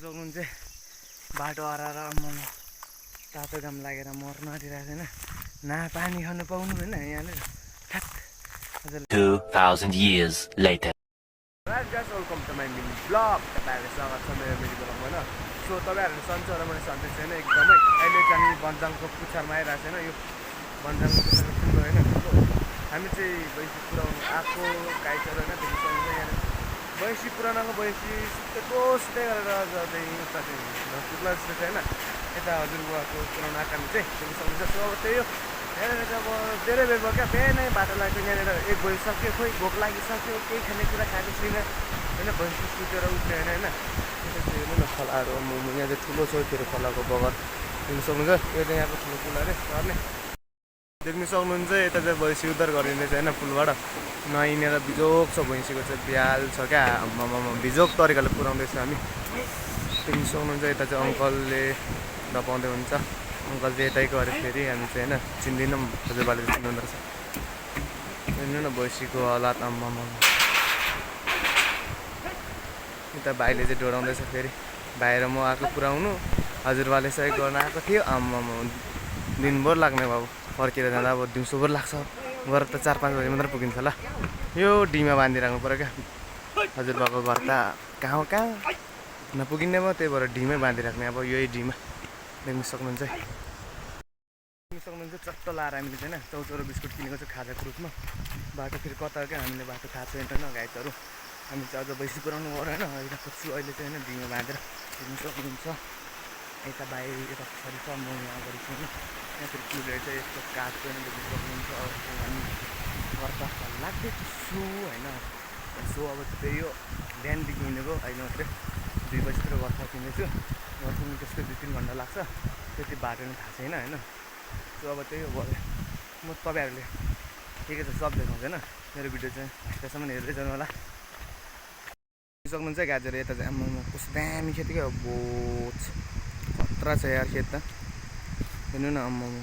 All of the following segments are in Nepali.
सक्नुहुन्छ बाटो हराएर तातो घाम लागेर मर्न आँटिरहेको छैन न पानी खानु पाउनु होइन यहाँनिर 2000 years later. Right guys, welcome to my mini vlog. तपाईहरुलाई स्वागत छ मेरो मिनी भ्लगमा होइन सो तपाईहरुले सन्चै होला मैले सन्चै छैन एकदमै अहिले चाहिँ बन्जाङको पुछारमा आइरहेको छैन यो बन्जाङको पुछारमा ठुलो होइन हामी चाहिँ भैँसी पुराउनु आएको गाई चराउन देखि सक्नुहुन्छ यहाँ भैँसी पुराउनको भैँसी सुत्दै गरेर जाँदै उता चाहिँ पुग्ला जस्तो छ होइन यता हजुरबुवाको पुराउनु आएको हामी चाहिँ देखि सक्नुहुन्छ सो अब त्यही हो यहाँनिर चाहिँ अब धेरै बेर भयो क्या बिहानै बाटो लाग्यो यहाँनिर एक भइसक्यो खोइ भोक लागिसक्यो केही खानेकुरा खाएको छुइनँ होइन भैँसी सुतेर उठ्ने होइन हेर्नु न खोलाहरू यहाँ चाहिँ ठुलो छ फेरि खोलाको बगर देख्नु सक्नुहुन्छ यो चाहिँ यहाँको ठुलो पुल अरे झर्ने देख्नु सक्नुहुन्छ यता चाहिँ भैँसी उद्धार गरिँदैछ होइन पुलबाट नहिँडेर बिजोक छ भैँसीको चाहिँ ब्याल छ क्या बिजोक तरिकाले पुऱ्याउँदैछ हामी देख्नु सक्नुहुन्छ यता चाहिँ अङ्कलले दबाउँदै हुन्छ अङ्कल चाहिँ यतैको अरे फेरि हामी चाहिँ होइन चिन्दैनौँ हजुरबाले चिन्नुहुँदो रहेछ हेर्नु न भैँसीको हालत यता भाइले चाहिँ डोराउँदैछ फेरि बाहिर म आएको पुऱ्याउनु हजुरबाले सहयोग गर्न आएको थियो दिनभर लाग्ने बाबु फर्केर जाँदा अब दिउँसोभर लाग्छ घर त 4-5 बजी मात्र पुगिन्छ होला यो ढिमा बाँधिराख्नु पऱ्यो क्या हजुरबाको घर त कहाँ नपुगिने भयो त्यही भएर ढिमै बाँधिराख्ने अब यही ढिमा देख्नु सक्नुहुन्छ चट्ट लाएर हामीले चाहिँ चौचौरो बिस्कुट किनेको चाहिँ खाजाको रूपमा बाटो फेरि कता क्या हामीले बाटो थाहा छैन गाईहरू हामी चाहिँ अझ भैँसी पुऱ्याउनु गएर होइन यता खोज्छु अहिले चाहिँ होइन ढिमा बाँधेर हेर्नु सक्नुहुन्छ यता बाहिर यता पछाडि छ म यहाँ अगाडि छु यहाँ फेरि पुलहरू चाहिँ यस्तो काठको होइन देख्नु सक्नुहुन्छ हामी घर त लाग्दैछु होइन सो अब त्यही हो बिहानदेखि हिँडेको अहिले मात्रै 2 बजीतिर घर फर्किँदैछु घर पुग्नु त्यसको 2-3 घन्टा लाग्छ त्यति बाटो नै थाहा छैन होइन सो अब त्यही हो म तपाईँहरूले के छ सब देखाउँदैन मेरो भिडियो चाहिँ लास्टसम्म हेर्दै जानु होला सक्नुहुन्छ गाजर यता चाहिँ आम्मामा कस्तो दामी खेत क्या बोच खतरा छ यार खेत त हेर्नु न आम्मामा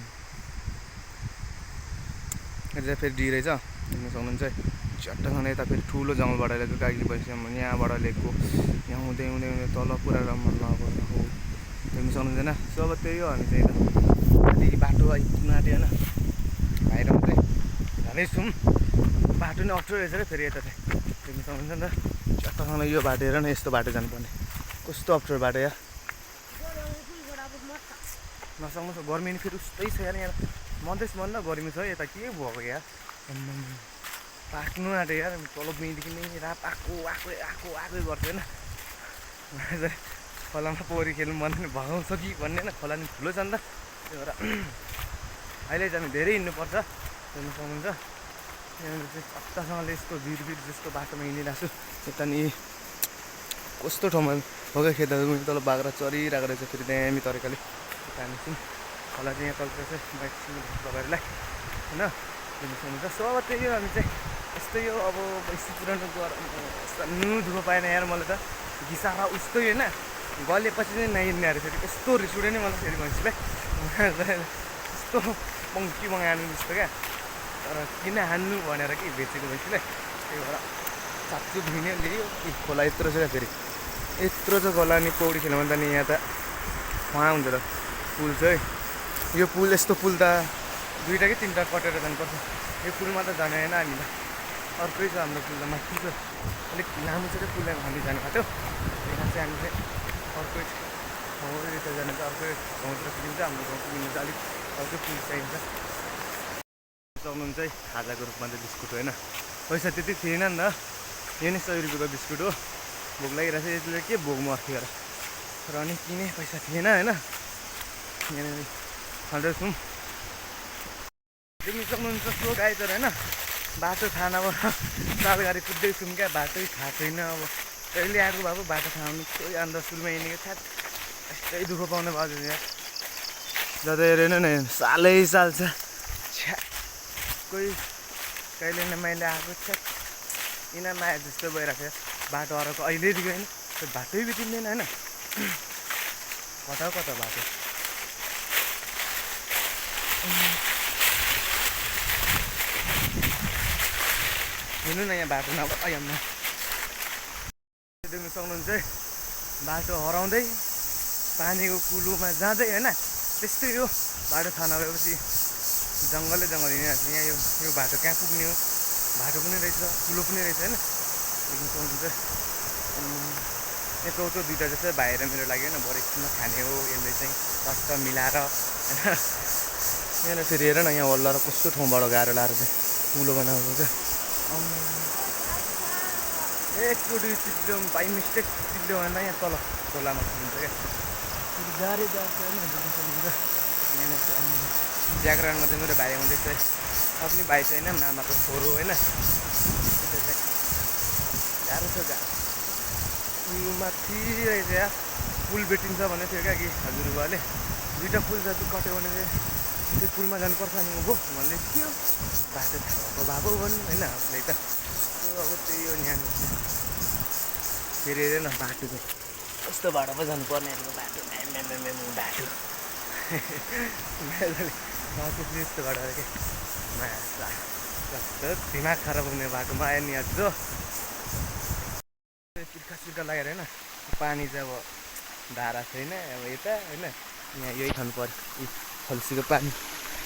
यता चाहिँ फेरि डिरै छ हेर्नु सक्नुहुन्छ चट्टसँग यता फेरि ठुलो जङ्गलबाट ल्याएको गाई भइसक्यो यहाँबाट ल्याएको यहाँ हुँदै तल पुरा रमन नगएर हो देख्नु सक्नुहुँदैन सो अब त्यही हो हामी चाहिँ यता बाटो आइपुग्नु आँट्यो होइन बाहिर मात्रै जाँदैछौँ बाटो नै अप्ठ्यारो रहेछ क्या फेरि यता चाहिँ देख्नु सक्नुहुन्छ नि त चट्टसँग यो बाटो हेर न यस्तो बाटो जानुपर्ने कस्तो अप्ठ्यारो बाटो यार नसक्नु छ गर्मी नि फेरि उस्तै छ यार यहाँ मधेस मन गर्मी छ यता के भएको यार पाक्नु आँट्यो यार तल बुइँदेखि नै राप आएको गर्छ होइन खोलामा पौडी खेल्नु मन पनि भगाउँछ कि भन्ने होइन खोला नि ठुलो छ नि त त्यही भएर अहिले चाहिँ हामी धेरै हिँड्नुपर्छ हेर्नु सक्नुहुन्छ यहाँनिर चाहिँ चट्टासँगले यस्तो भिड जस्तो बाटोमा हिँडिरहेको छु यता नि कस्तो ठाउँमा भोकै खेतहरू तल बाख्रा चरिरहेको रहेछ फेरि दामी तरिकाले हामी छौँ खोला चाहिँ यहाँ तलतिर चाहिँ बाइक तपाईँहरूलाई होइन देख्नु सक्नुहुन्छ सो अब त्यही हो हामी चाहिँ यस्तै हो अब भैँसी पुरानो गर्नु दुःख पाएन यार मलाई त घिसारा उस्तै होइन गलेपछि चाहिँ नहिँड्ने अरे फेरि यस्तो रिस उठ्यो नि मलाई फेरि भैँसीलाई यस्तो पङ्की मगाउनु जस्तो क्या तर किन हान्नु भनेर कि बेचेको भैँसीलाई त्यही भएर साँच्चो धुइने ल्यायो खोला यत्रो छ क्या फेरि यत्रो छ खोला नि पौडी खेल्नु भने त नि यहाँ त उहाँ हुन्छ त पुल चाहिँ यो पुल यस्तो पुल त 2टा कि 3टा कटेर जानुपर्छ यो पुलमा त जाने होइन हामी त अर्कै छ हाम्रो पुल त माथि छ अलिक लामो छ क्या पुल हामी जानु भएको यहाँ चाहिँ हामी चाहिँ अर्कै ठाउँ यता जानु चाहिँ अर्कै ठाउँतिर पुगिन्छ हाम्रो गाउँ पुगिनु चाहिँ अलिक अर्कै पुल चाहिन्छ सक्नुहुन्छ है खाजाको रूपमा चाहिँ बिस्कुट होइन पैसा त्यति थिएन नि त यो नै 100 रुपियाँको बिस्कुट हो भोक लागिरहेको छ यसले के भोगमा अस्तिखेर र अनि किने पैसा थिएन होइन यहाँनिर खाँदैछौँ देख्नु सक्नुहुन्छ सो गाई तर होइन बाटो थाहा नभएर सालगाडी कुद्दैछौँ क्या बाटै थाहा छैन अब कहिले आएको भए पो बाटो थाहा हुनु कोही अन्त सुरुमा हिँडेको छ्याट यस्तै दुःख पाउने बाटो यहाँ जता हेरेन न सालै साल छ छ्या कोही कहिले न मैले आएको छ किन माया जस्तो भइरहेको छ बाटो हराएको अहिलेदेखि होइन त्यो बाटै बितिँदैन होइन कता बाटो हेर्नु न यहाँ बाटो नभए देख्नु सक्नुहुन्छ बाटो हराउँदै पानीको कुलोमा जाँदै होइन त्यस्तै हो बाटो थाहा नभएपछि जङ्गलै जङ्गल हिँडिरहेको छ यहाँ यो बाटो कहाँ पुग्ने हो बाटो पनि रहेछ कुलो पनि रहेछ होइन देख्न सक्नुहुन्छ यहाँ चौचो दुइटा जस्तो बाहिर मेरो लागि होइन भरे एकछिनमा खाने हो यसले चाहिँ टक्क मिलाएर होइन यहाँनिर फेरि हेर न यहाँ वल्ल र कस्तो ठाउँबाट गाह्रो लाएर चाहिँ कुलो बनाएको छ एकचोटि चिप्ल्यो बाई मिस्टेक चिप्ल्यो भने यहाँ तल खोलामा पुगिन्छ क्या गाह्रै जान्छ होइन देख्न सक्नुहुन्छ यहाँनिर चाहिँ व्याकरणमा चाहिँ मेरो भाइ आउँदैछ आफ्नै भाइ चाहिँ होइन मामाको छोरो होइन त्यो चाहिँ गाह्रो छ गाह्रो पुलमाथि रहेछ या पुल भेटिन्छ भनेको थियो क्या कि हजुरबाले दुइटा पुल जति कट्यो भने चाहिँ त्यो पुलमा जानुपर्छ नि उँभो भन्दै थियो बाटो थाहा भएको भन्नु होइन उसले त अब त्यही हो यहाँनिर फेरि हेरेन न बाटो चाहिँ कस्तो बाटो पो जानुपर्ने बाटो बाटो बाटो यस्तो बाटो अरे के माछा कस्तो दिमाग खराब हुने बाटोमा आयो नि आज तिर्खा सिर्खा लागेर होइन पानी चाहिँ अब धारा छैन अब यता होइन यहाँ यही खानु पऱ्यो यी खल्सीको पानी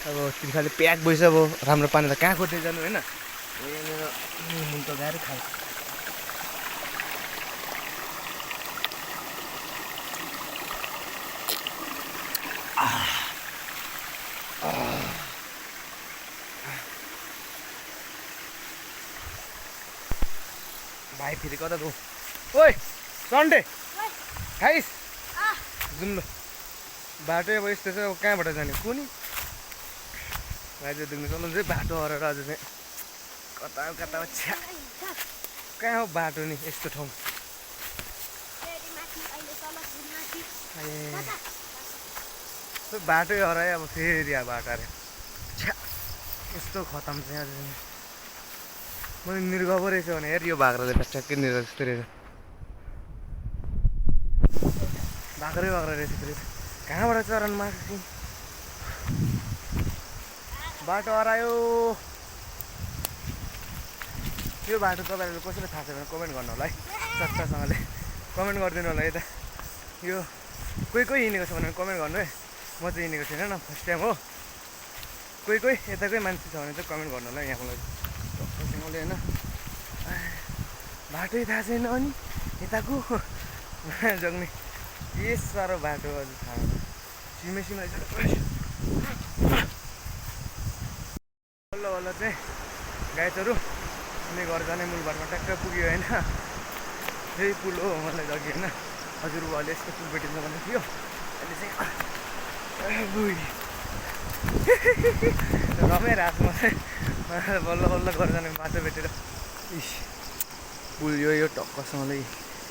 अब तिर्खाले प्याक भइसक्यो अब राम्रो पानी त कहाँ खोज्दै जानु होइन यहाँनिर मुन त गाह्रै खायो भाइ फेरि कता जाउँ ओइ सन्डे खाइस् जाउँ ल बाटो अब यस्तो छ अब कहाँबाट जाने कुनी भाइ चाहिँ देख्नु सक्नुहुन्छ बाटो हराएर अझ चाहिँ कता कता छ्या कहाँ हो बाटो नि यस्तो ठाउँ बाटै हरायो अब फेरि अब बाटो अरे छ्या यस्तो खतम छ यहाँ मैले निर्गव रहेछ भने हेर यो बाख्राले ट्याक्कै निर्गव जस्तो रहेछ बाख्रै रहेछ फेरि कहाँबाट चरन माग्छु बाटो हरायो यो बाटो तपाईँहरूले कसैले थाहा छ भने कमेन्ट गर्नु होला है चट्टासँगले कमेन्ट गरिदिनु होला यता यो कोही कोही हिँडेको छ भने कमेन्ट गर्नु है म चाहिँ हिँडेको छैन न फर्स्ट टाइम हो कोही कोही यताकै मान्छे छ भने चाहिँ कमेन्ट गर्नु होला यहाँ मलाई टक्कसँगले होइन बाटै थाहा छैन अनि यताको जग्ने के साह्रो बाटो अझ थाहा सिमे रहेछ बल्ल बल्ल चाहिँ गाइडहरू अनि घर जाने मूलबाटमा ट्याक्कै पुग्यो होइन त्यही पुल हो मलाई जग्गी होइन हजुरबाले यस्तो पुल भेटिन्छ भने थियो अहिले चाहिँ रमाइरहेको छु म चाहिँ बल्ल बल्ल घर जाने बाटो भेटेर इस पुल यो टक्कसँगले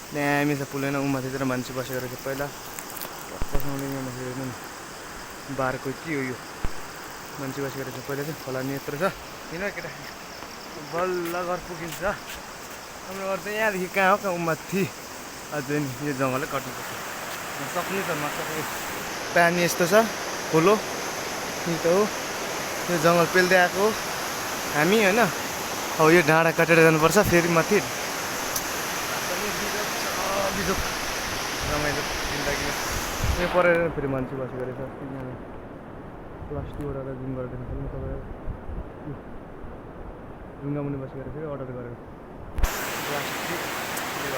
दामी छ पुल होइन उमाथितिर मान्छे बसेको रहेछ पहिला टक्कसँगले यहाँ बसेको हेर्नु न बारको के हो यो मान्छे बसेको रहेछ पहिला चाहिँ खोला नि यत्रो छ किन केटा बल्ल घर पुगिन्छ हाम्रो घर चाहिँ यहाँदेखि कहाँ हो कहाँ उमाथि अझै नि यो जङ्गलै कट्नुपर्छ सक्नु त नसक्ने पानी यस्तो छ खोलो नि त हो यो जङ्गल पेल्दै आएको हामी होइन अब यो डाँडा काटेर जानुपर्छ फेरि माथि रमाइलो जिन्दगीमा यो परेर फेरि मान्छे बसेको रहेछ क्लास 2 वटा जुम गरेर देख्नु सक्नु तपाईँ ढुङ्गा मुनि बसेको रहेछ अर्डर गरेर क्लास 3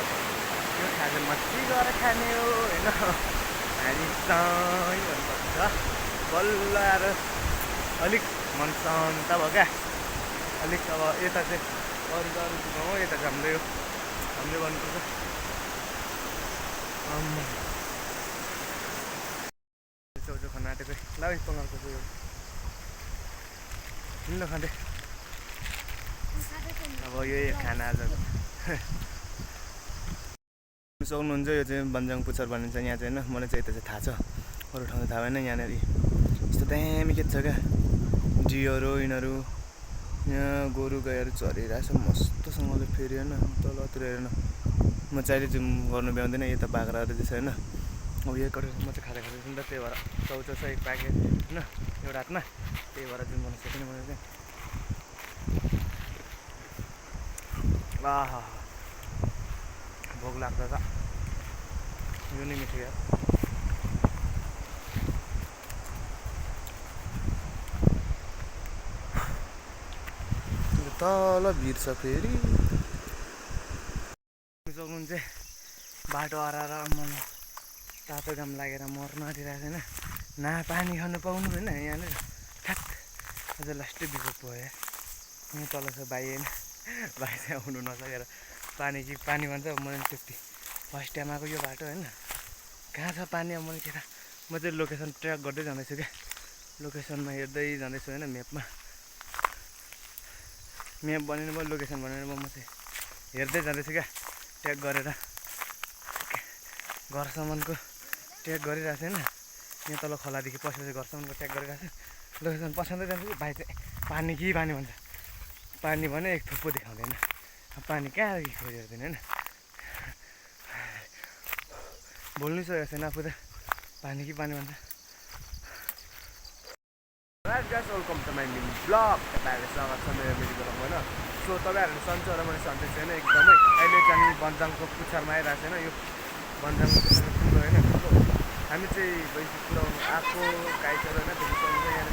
यो खाजा मच्छी गरेर खाने हो होइन हामी चाहिँ भन्नुपर्छ बल्ल आएर अलिक मन शान्त भयो क्या अलिक अब यता चाहिँ अरू हो यता झम्दै हो झम्दै गर्नुपर्छ चौचो खाना आँटेको ल पङ्गालको चाहिँ हिँड्न खाँदै अब यो खाना आज सक्नुहुन्छ यो चाहिँ बन्जाङ पुच्छर भनिन्छ यहाँ चाहिँ होइन मलाई चाहिँ यता चाहिँ थाहा छ अरू ठाउँ थाहा भएन यहाँनिर यस्तो दामी के छ क्या डियरहरू यिनीहरू यहाँ गोरु गाईहरू चरिरहेछ मस्तसँगले फेरि होइन तलतिर हेरेन म चाहिँ अहिले जुम गर्नु भ्याउँदैन यता बाख्राहरू त्यसो होइन अब यो कटेर म चाहिँ खाँदा छु नि त त्यही भएर चौचो छ एक प्याकेट होइन एउटा हातमा त्यही भएर जुम गर्नु सकिनँ मैले चाहिँ आहा भोक लाग्छ त यो नै मिठो यार। तल भिर छ फेरि सक्नुहुन्छ बाटो हराएर मन तातो घाम लागेर मर्न आँटिरहेको छैन न पानी खानु पाउनु होइन यहाँनिर ठ्याक अझ लास्टै बिजोग भयो यहाँ तल छ भाइ होइन भाइ चाहिँ आउनु नसकेर पानी कि पानी भन्छ मैले त्यति फर्स्ट टाइम आएको यो बाटो होइन कहाँ छ पानी अब मैले केटा म चाहिँ लोकेसन ट्र्याक गर्दै जाँदैछु क्या लोकेसनमा हेर्दै जाँदैछु होइन म्याप बनेर म लोकेसन बनेर म चाहिँ हेर्दै जाँदैछु क्या ट्र्याक गरेर घरसम्मको ट्र्याक गरिरहेको छैन यहाँ तल खोलादेखि पसेपछि घरसम्मको ट्र्याक गरिरहेको छु लोकेसन पछ्याउँदै जान्छु कि भाइ चाहिँ पानी कि पानी भन्छ पानी भने एक थुप्पो देखाउँदैन पानी कहाँ खोजिहेर्दैन होइन बोल्नु सकेको छैन आफू त पानी कि पानी भन्छ welcome to my mini blog तपाईँहरूले स्वागत छ मेरो मिनी ब्लगमा होइन सो तपाईँहरूले सन्चो र मैले सन्चै छैन एकदमै अहिले चाहिँ बन्जाङको पुच्छरमा आइरहेको छैन यो बन्जाङको पुच्छरमा ठुलो होइन ठुलो हामी चाहिँ भैँसी पुऱ्याउनु आएको गाईचर होइन देख्नु सक्नुहुन्छ यहाँ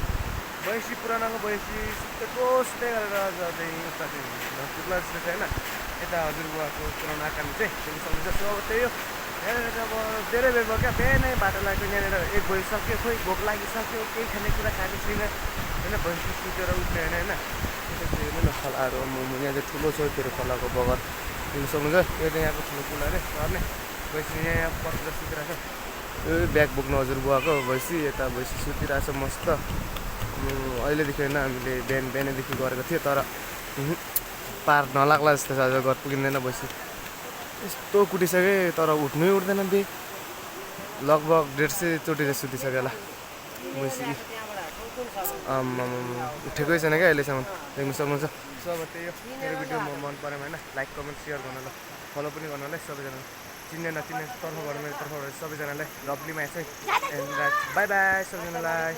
भैँसी पुरानोको भैँसी सुत्तेको सुत्दै गरेर चाहिँ उता चाहिँ पुग्ला जस्तो छ होइन यता हजुरबुवाको पुऱ्याउनु आएको चाहिँ देख्नु सक्नुहुन्छ सो अब त्यही हो यहाँनिर अब धेरै बेर भयो क्या बिहानै बाटो लागेको यहाँनिर एक भइसक्यो खोइ भोक लागिसक्यो केही खानेकुरा खाएको छुइनँ होइन भैँसी सुतेर उठ्ने होइन त्यसपछि हेर्नु न खोलाहरू यहाँ चाहिँ ठुलो छ त्यो खोलाको बगर देख्नु सक्नुहुन्छ यो चाहिँ यहाँको ठुलो पुल अरे सर्ने भैँसी यहाँ पर्खेर सुतिरहेको छ यो ब्याग बोक्नु हजुरबुवाको भैँसी यता भैँसी सुतिरहेको छ मस्त अहिलेदेखि होइन हामीले बिहानैदेखि गरेको थियो तर पार नलाग्ला जस्तो छ आज घर पुगिँदैन भैँसी यस्तो कुटिसकेँ तर उठ्नै उठ्दैन बेग लगभग 150 चोटि चाहिँ सुतिसक्यो होला भैँसी उठेकै छैन क्या अहिलेसम्म देख्नु सक्नुहुन्छ सो अब त्यही हो मेरो भिडियो म मन पऱ्यो होइन लाइक कमेन्ट सेयर गर्नु ल फलो पनि गर्नु होला सबैजना चिन्ने नचिन्ने तर्फबाट मेरो तर्फबाट सबैजनालाई लभली म्याच है एन्ड बाई बाई सबैजनालाई।